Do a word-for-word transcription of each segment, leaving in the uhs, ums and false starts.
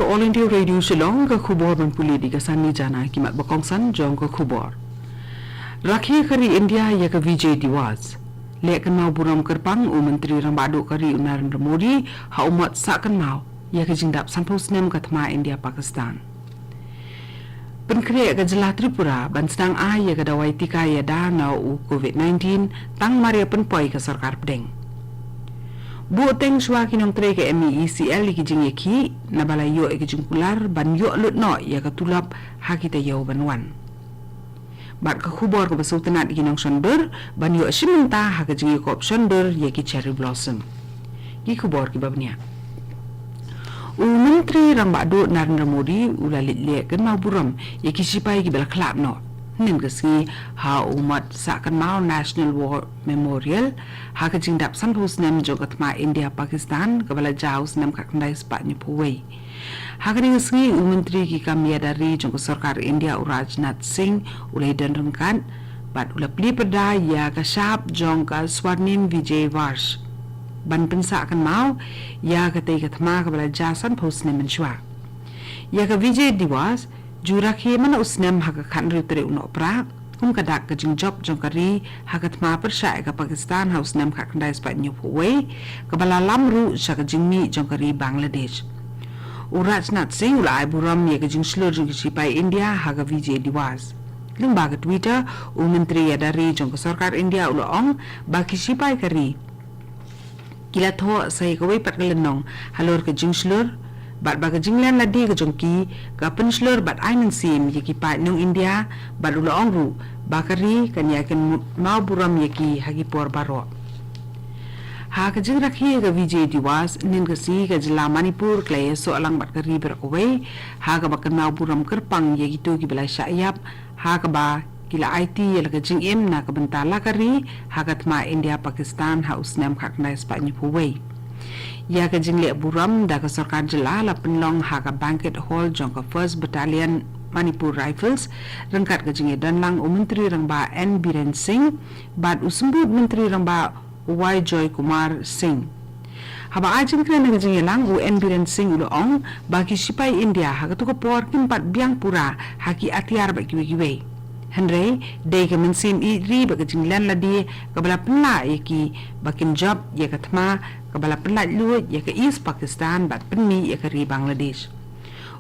Ka All India Radio Shillong, ka khubor ban pule da ka Sanni Jana. Ki mat ba kongsan jong ka khubor. Rakhe ka ri India ïa ka Vijay Diwas. Leh kynmaw burom kyrpang u Myntri Rangbah Duh ka ri u Narendra Modi ha u mot sah kynmaw ïa ka jingdap sanphew snem ka thma India Pakistan. Pynkhreh ka jylla Tripura ban sdang ai ïa ka dawai tika ïada na u COVID nineteen, tang mar ïa pynpoi ka sorkar pdeng. Buh teng shuwa ki nongtrei ka M E E C L ïa ki jingïakhih, naba la ïoh ïa ka jingkular ban ïoh lut noh ïa ka tulop ha ki taïew ban wan. Bad ka khubor kaba sngewtynnat ïa ki nongshon dur ban ïoh shim bynta ha ka jingïakop shon dur ïa ki cherry blossom. Ki khubor kiba bniah. U Myntri Rangbah Duh Narendra Modi u la leit leh kynmaw burom ïa ki sipai kiba la khlad noh, hynnin ka sngi, ha u mot sah kynmaw National War Memorial, ha ka jingdap sanphew snem jong ka thma India Pakistan kaba la jia u snem khatkhyndai spah hynñiewphew wei. Ha kane ka sngi, u Myntri ki kam ïada ri jong ka sorkar India u Rajnath Singh u la ïadon ryngkat bad u la plie pyrda ïa ka shap jong ka Swarnim Vijay Varsh ban pynsah kynmaw ïa katei ka thma kaba la jia sanphew snem mynshuwa. Ïa ka Vijay Diwas ju rakhe man la u snem ha ka khathynriew tarik u Nohprah, kum ka dak ka jingjop jong ka ri ha ka thma pyrshah ïa ka Pakistan ha u snem khatkhyndai spah hynñiewphew wei, kaba la lam ruh sha ka jingmih jong ka ri Bangladesh. U Rajnath Singh u la ai burom ïa ka jingshlur jong ki sipai India ha ka Vijay Diwas. Lyngba ka Twitter, u Myntri ïada ri jong ka sorkar India u la ong ba ki sipai ka ri ki la thoh sa ïa kawei pat ka lynnong halor ka jingshlur, bad ba ka jinglen lade ka jong ki ka pynshlur bad ai mynsiem ïa ki paid nong India, bad u la ong ruh ba ka ri kan ïakynmaw burom ïa ki ha ki por baroh. Ha ka jingrakhe ïa ka Vijay Diwas, hynnin ka sngi ka jylla Manipur ka la ïasoh lang bad ka ri baroh kawei ha kaba kynmaw burom kyrpang ïa kito kiba la shah ïap, ha kaba ki la aiti ïa la ka jingim na ka bynta la ka ri ha ka thma India Pakistan ha u snem khatkhyndai spah hynñiewphew wei. Ïa ka jingleh burom da ka sorkar jylla la pynlong ha ka banquet hall jong ka First Battalion Manipur Rifles, ryngkat ka jingïadon lang u Myntri Rangbah N Biren Singh bad u Symbud Myntri Rangbah Y Joy Kumar Singh. Haba ai jingkren ha ka jingïalang, u N Biren Singh u la ong ba ki sipai India ha kato ka por kim pat biang pura ha ki atiar bad kiwei kiwei. Hynrei dei ka mynsiem ïeit ri bad ka jinglen lade kaba la pynlah ïa ki ba kin jop ïa ka thma kaba la pynlait luid ïa ka East Pakistan bad pynmih ïa ka ri Bangladesh.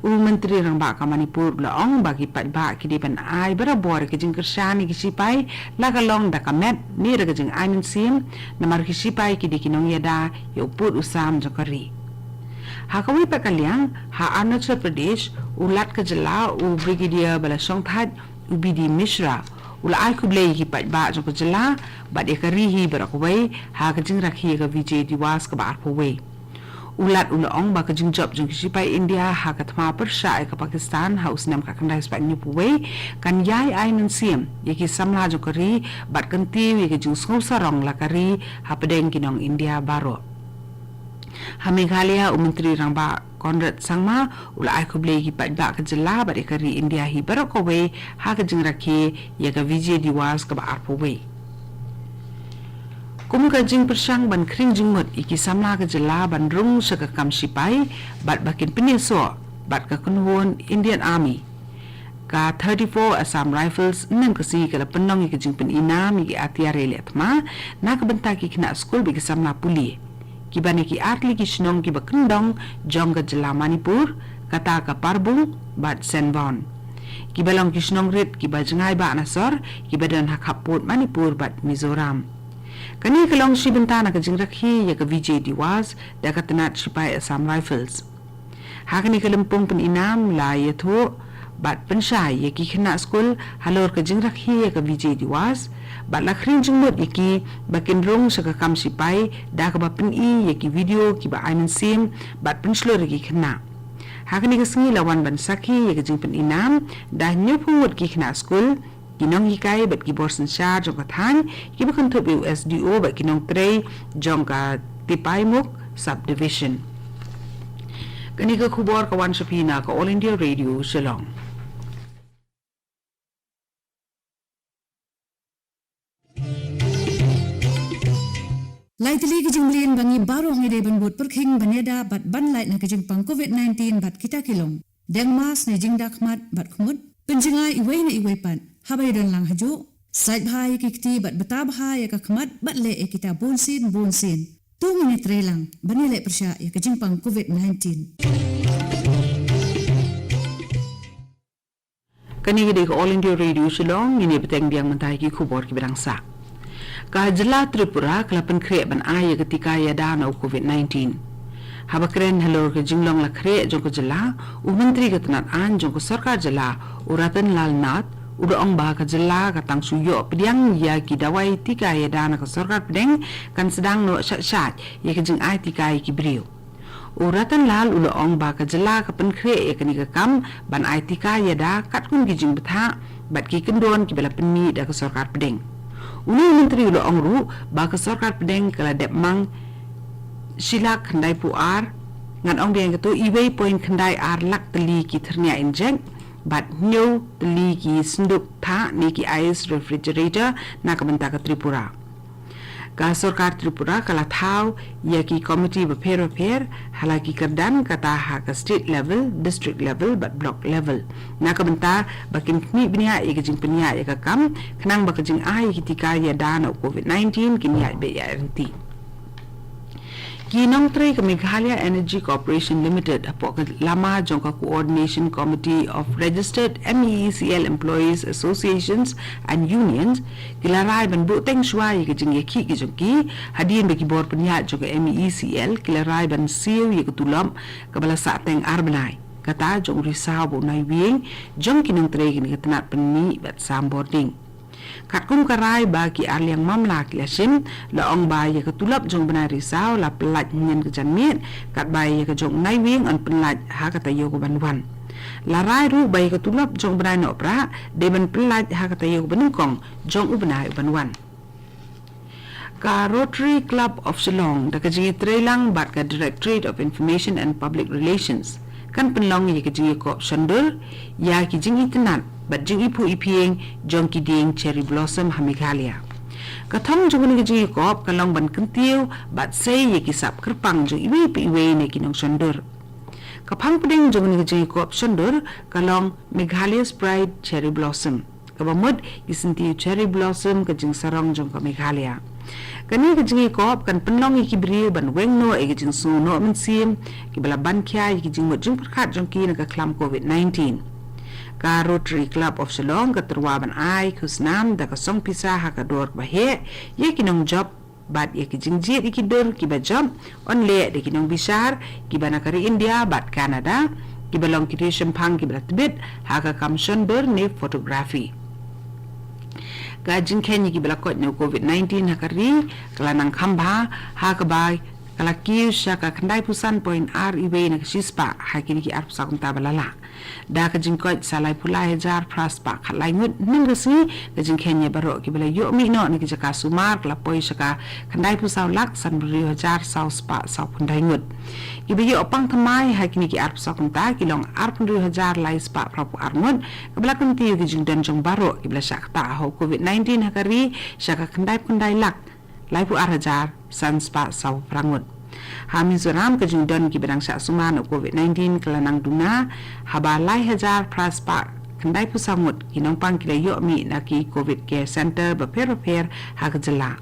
U Myntri Rangbah ka Manipur u la ong ba ki paidbah ki dei ban ai barabor ïa ka jingkyrshan ïa ki sipai, la ka long da ka met ne da ka jingai mynsiem, namar ki sipai ki dei ki nongïada ïa u pud u sam jong ka ri. Ha kawei pat ka liang, ha Arunachal Pradesh, u Lat ka jylla u Brigadier ba la shongthait, u B D Mishra u la ai khublei ïa ki paidbah jong ka jylla bad ïa ka ri hi baroh kawei ha ka jingrakhe ïa ka Vijay Diwas kaba arphew wei. U Lat u la ong ba ka jingjop jong ki sipai India ha ka thma pyrshah ïa ka Pakistan ha u snem khatkhyndai spah hynñiewphew wei kan ïai ai mynsiem ïa ki samla jong ka ri bad kyntiew ïa ka jingsngewsarong la ka ri hapdeng ki nong India baroh. Ha Meghalaya, u Myntri Rangbah Conrad Sangma u la ai khublei ïa ki paidbah ka jylla bad ïa ka ri India hi baroh kawei ha ka jingrakhe ïa ka Vijay Diwas kaba arphew wei. Kum ka jingpyrshang ban khring jingmut ïa ki samla ka jylla ban rung sha ka kam sipai bad ba kin pynïasoh bad ka kynhun Indian Army, ka thirty-four Assam Rifles hynnin ka sngi ka la pynlong ïa ka jingpyni nam ïa ki atiar ïaleh thma na ka bynta ki khynnah skul bad ki samla pule kiba na ki artylli ki shnong kiba kyndong jong ka jylla Manipur, kata ka Parbung bad Senvawn, kiba long ki shnong rit kiba jngai ba na sor, kiba don ha khappud Manipur bad Mizoram. Kane ka long shi bynta na ka jingrakhe ïa ka Vijay Diwas da ka tnat sipai Assam Rifles. Ha kane ka lympung pyni nam la ïathuh bad pynshai ïa ki khynnah skul halor ka jingrakhe ïa ka Vijay Diwas bad la khring jingmut ïa ki ba kin rung sha ka kam sipai da kaba pyni ïa ki video kiba ai mynsiem bad pynshlur ïa ki khynnah. Ha kane ka sngi la wan ban sakhi ïa ka jingpyni nam da hynñiewphew ngut ki khynnah skul, ki nonghikai bad ki bor synshar jong ka thaiñ, kiba kynthup ïa u S D O bad ki nongtrei jong ka Tipaimukh Subdivision. Kane ka khubor ka wan sha phi na ka All India Radio Shillong. Lai tylli ki jingmlien ba ngi baroh ngi dei ban bud pyrkhing ban ïada bad ban lait na ka jingpang covid nineteen bad kita ki long: deng mask ne jingda khmat bad khmut, pynjngai iwei na iwei pat haba ïadon lang hajuh, sait bha ïa ki kti bad bta bha ïa ka khmat bad leh ïa kita bunsien bunsien. To ngin ïatreilang ban ïaleh pyrshah ïa ka jingpang covid nineteen. Kane ka dei ka All India Radio Shillong, ngin ïa bteng biang mynta ïa ki khubor kiba dang sah. Ka jylla Tripura ka la pynkhreh ban ai ïa ka tika ïada na u covid nineteen. Haba kren halor ka jinglong la khreh jong ka jylla, u Myntri ka tnat aiñ jong ka sorkar jylla, u Ratan Lal Nath, u la ong ba ka jylla ka tang shu ïoh pdiang ïa ki dawai tika ïada na ka sorkar pdeng, kan sdang noh shat shat ïa ka jingai tika ïa ki briew. U Ratan Lal u la ong ba ka jylla ka pynkhreh ïa kane ka kam ban ai tika ïada katkum ki jingbthah bad ki kyndon kiba la pynmih da ka sorkar pdeng. Une u Myntri u la ong ruh ba ka sorkar pdeng ka la dep mang shi lak khyndai phew ar, ngan ong biang kato, iwei point khyndai ar lak tylli ki thyrniah injek bad hynñiew tylli ki synduk thah ne ki ice refrigerator na ka bynta ka Tripura. Ka sorkar Tripura ka la thaw ïa ki komiti bapher bapher ha la ki kyrdan, kata ha ka state level, district level bad block level, na ka bynta ba kin khmih bniah ïa ka jingpynïaid ïa ka kam, khnang ba ka jingai ïa ki tika ïada na u covid nineteen kin ïaid beit ïaid ryntih. Ki nongtrei ka Meghalaya Energy Corporation Limited hapoh ka lama jong ka Coordination Committee of Registered M E E C L Employees Associations and Unions ki la rai ban buhteng shuwa ïa ka jingïakhih ki jong ki, hadien ba ki bor pynïaid jong ka M E E C L ki la rai ban siew ïa ka tulop kaba la sahteng ar bnai, kata jong u risaw bad u naiwieng jong ki nongtrei kane ka tnat pynmih bad sam bording. Katkum ka rai ba ki arliang mamla ki la shim, la ong ba ïa ka tulop jong u bnai risaw la pyllait hynnin ka janmiet, katba ïa ka jong u naiwieng yn pyllait ha ka taïew kaban wan. La rai ruh ba ïa ka tulop jong u bnai nohprah dei ban pyllait ha ka taïew kaba nyngkong jong u bnai uban wan. Ka Rotary Club of Shillong da ka jingïatreilang bad ka Directorate of Information and Public Relations kan pynlong ïa ka jingïakop shondur ïa ki jingitynnad bad jingiphuh iphieng jong ki dieng cherry blossom ha Meghalaya. Ka thong jong kane ka jingïakop ka long ban kyntiew bad sei ïa ki sap kyrpang jong iwei pa iwei na ki nongshondur. Ka phang pdeng jong kane ka jingïakop shondur ka long Meghalaya's Pride Cherry Blossom, kaba mut ki syntiew cherry blossom ka jingsarong jong ka Meghalaya. Kane ka jingïakop kan pynlong ïa ki briew ban weng noh ïa ki jingsngew noh mynsiem kiba la ban khia ïa ki jingmut jingpyrkhat jong ki na ka khlam covid nineteen. Ka Rotary Club of Shillong ka tyrwa ban ai khusnam da ka song pisa ha ka dor kaba heh ïa ki nongjop bad ïa ki jingjied ïa ki dur kiba jop, yn leh da ki nongbishar kiba na ka ri India bad Canada, kiba long ki riew shemphang kiba la tbit ha ka kam shondur ne photography. Ka jingkheiñ ïa kiba la koit na u covid nineteen ha ka ri ka la nang kham bha, ha kaba ka la kiew sha ka khyndai phew san point ar iwei na ka shispah ha kine ki arphew saw kynta ba la lah. Da ka jingkoit sa laiphew lai hajar phra spah khatlai ngut hynnin ka sngi, ka jingkheiñ ïa baroh kiba la ïoh mih noh na ki jaka sumar ka la poi sha ka khyndai phew saw lak sanphew hynriew hajar saw spah sawphew khyndai ngut. Kiba ïoh pang thymmai ha kine ki arphew saw kynta ki long arphew hynriew hajar lai spah phraphew ar ngut, kaba la kyntiew ïa ki jingdon jong baroh kiba la shah ktah ha u covid nineteen ha ka ri sha ka khyndai phew khyndai lak laiphew ar hajar san spah sawphew phra ngut. Ha Mizoram, ka jingdon kiba dang shah sumar na u covid nineteen ka la nang duna, haba lai hajar phra spah khyndai phew saw ngut ki nongpang ki la ïoh mih na ki covid care center bapher bapher ha ka jylla.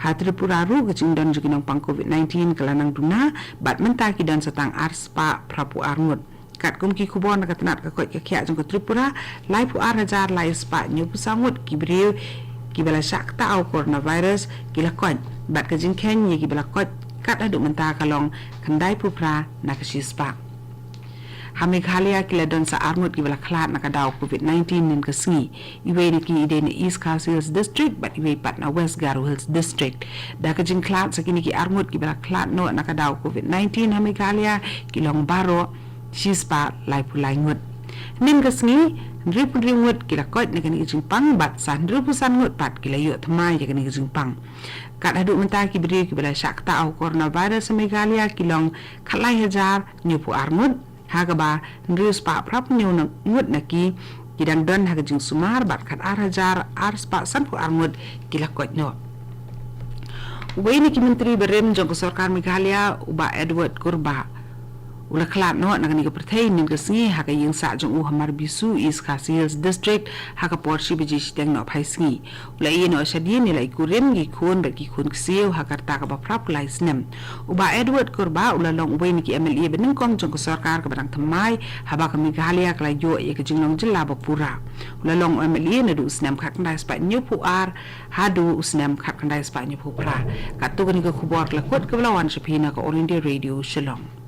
Ha Tripura ruh, ka jingdon jong ki nongpang covid nineteen ka la nang duna bad mynta ki don sa tang ar spah phraphew ar ngut. Katkum ki khubor na ka tnat ka koit ka khiah jong ka Tripura, laiphew ar hajar lai spah hynñiew phew saw ngut ki briew kiba la shah ktah ïa u coronavirus ki la koit, bad ka jingkheiñ ïa kiba la koit kat haduh mynta ka long khyndai phew phra na ka shispah. Ha Meghalaya, ki la don sa ar ngut kiba la khlad na ka daw covid nineteen hynnin ka sngi. Iwei na ki i dei na East Khasi Hills District bad iwei pat na West Garo Hills District. Da ka jingkhlad sa kine ki ar ngut kiba la khlad noh na ka daw covid nineteen ha Meghalaya, ki long baroh shispah laiphew lai ngut. Hynnin ka sngi, hynriewphew hynriew ngut ki la koit na kane ka jingpang bad sa hynriewphew san ngut pat ki la ïoh thymmai ïa kane ka jingpang. Kat haduh mynta, ki briew kiba la shah ktah ïa u coronavirus ha Meghalaya ki long khatlai hajar hynñiew phew ar ngut, ha kaba hynriew spah phraphew hynñiew ngut na ki ki dang don ha ka jingsumar bad khatar hajar ar spah sanphew ar ngut ki la koit noh. Uwei na ki myntri barim jong ka sorkar Meghalaya, u Bah Edward Kurbah, u la khlad noh na kane ka pyrthei mynne ka sngi ha ka ïing sah jong u ha Marbisu, East Khasi Hills District, ha ka por shi baje shiteng nohphai sngi. U la ïeh noh shadien ïa la ki kurim, ki khun bad ki khun ksiew ha ka rta kaba phra phew lai snem. U Bah Edward Kurbah u la long uwei na ki M L A ba nyngkong jong ka sorkar kaba dang thymmai, haba ka Meghalaya ka la ïoh ïa ka jinglong jylla ba pura. U la long M L A naduh u snem khatkhyndai spah hynñiewphew ar haduh u snem khatkhyndai spah hynñiewphew phra. Katto katne ka khubor ka la kut kaba la wan sha phi na ka All India Radio Shillong.